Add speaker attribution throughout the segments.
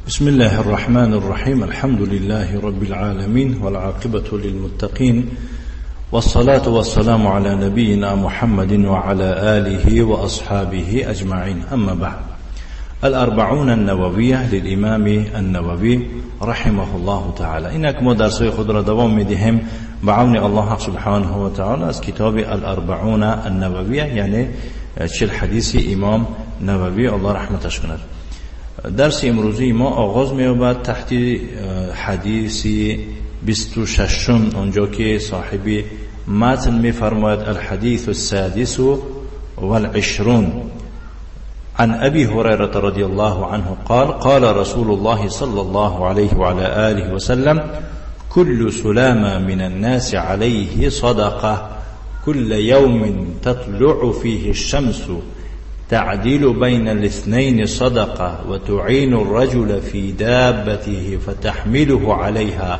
Speaker 1: بسم الله الرحمن الرحيم، الحمد لله رب العالمين، والعاقبة للمتقين، والصلاة والسلام على نبينا محمد وعلى آله وأصحابه أجمعين، أما بعد. الأربعون النووية للإمام النووي رحمه الله تعالى. اینک ما درس‌های خود را دوام می‌دهیم به عون الله سبحانه و تعالی از کتاب الأربعون النوویه، یعنی 40 حدیث امام نووی الله رحمتش کند. درس امروزی ما آغاز می‌یابد تحت حدیث 26، آنجا که صاحب متن می‌فرماید: الحديث السادس والعشرون عن أبي هريرة رضي الله عنه قال: قال رسول الله صلى الله عليه وعلى آله وسلم: كل سلامة من الناس عليه صدقة، كل يوم تطلع فيه الشمس تعدل بين الاثنين صدقة، وتعين الرجل في دابته فتحمله عليها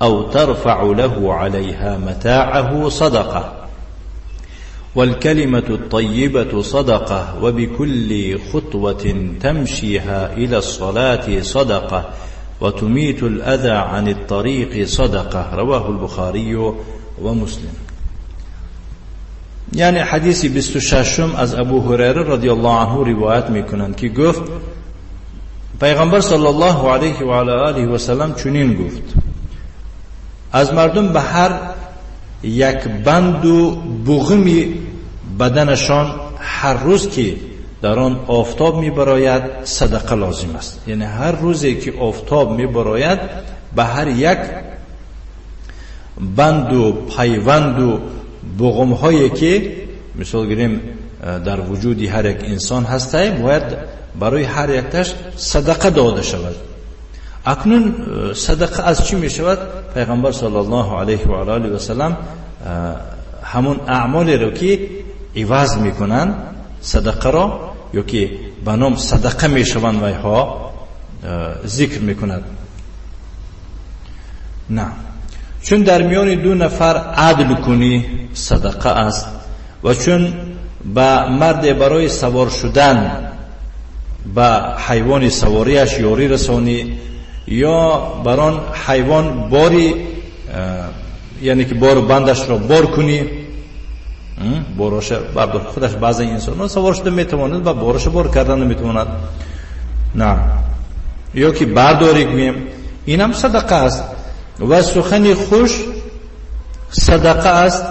Speaker 1: أو ترفع له عليها متاعه صدقة، والكلمة الطيبة صدقة، وبكل خطوة تمشيها إلى الصلاة صدقة، وتميت الأذى عن الطريق صدقة. رواه البخاري ومسلم. یعنی حدیث 26 از ابو هریره رضی الله عنه روایت میکنند که گفت پیغمبر صلی الله علیه و علی آله و سلم چنین گفت: از مردم به هر یک بند و بغمی بدنشان هر روز که در آن آفتاب میبراید صدقه لازم است. یعنی هر روزی که آفتاب میبراید به هر یک بند و پیوند و بغم هایی که مثال گیریم در وجود هر یک انسان هسته، باید برای هر یکتش صدقه داده شود. اکنون صدقه از چی می شود؟ پیغمبر صلی الله علیه و آله و سلم همون اعمالی رو که عوض میکنن صدقه را، یا که به نام صدقه میشوند ویها ذکر میکند. نه، چون در میان دو نفر عدل کنی صدقه است، و چون به مرد برای سوار شدن به حیوان سواریش یاری رسانی، یا بر آن حیوان باری، یعنی که بار بندش را بار کنی، باراش بردار خودش. بعضی انسان ها سوار شده میتواند و بارش بار کردن نمیتواند، نه، یا که برداری گوییم، اینم صدقه است. و سخنی خوش صدقه است.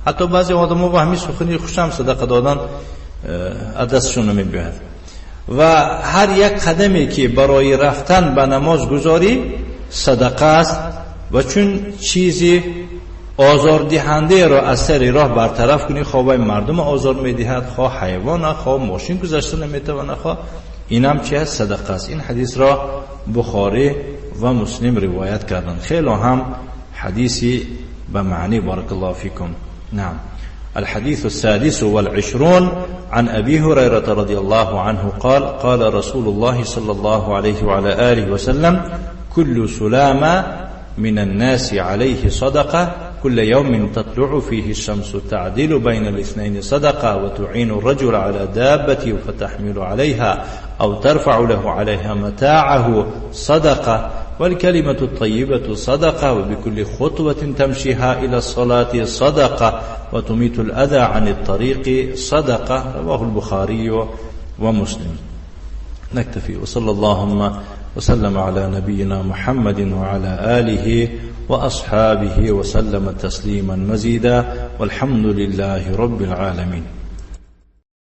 Speaker 1: حتی بعضی آدم ها با همین سخنی خوش هم صدقه دادن از دستشون نمیبیاد. و هر یک قدمی که برای رفتن به نماز گذاری صدقه است. و چون چیزی آزاردهنده را از سر راه برطرف کنی، خواه مردم آزار میدهد، خواه حیوان، خواه ماشین گذشته نمیتواند، خواه اینم چی هست؟ صدقه است. این حدیث را بخاری و مسلم روایت کردند. خیلی هم حدیثی به معنی. بارک الله فیکم. نعم. الحديث السادس والعشرون عن أبي هريرة رضي الله عنه قال: قال رسول الله صلى الله عليه وعلى آله وسلم: كل سلامة من الناس عليه صدقة، كل يوم تطلع فيه الشمس تعدل بين الاثنين صدقة، وتعين الرجل على دابته فتحمل عليها أو ترفع له عليها متاعه صدقة، والكلمة الطيبة صدقة، وبكل خطوة تمشيها إلى الصلاة صدقة، وتميت الأذى عن الطريق صدقة. رواه البخاري ومسلم. نكتفي، وصلى اللهم وسلم على نبينا محمد وعلى آله وأصحابه وسلم تسليما مزيدا، والحمد لله رب العالمين.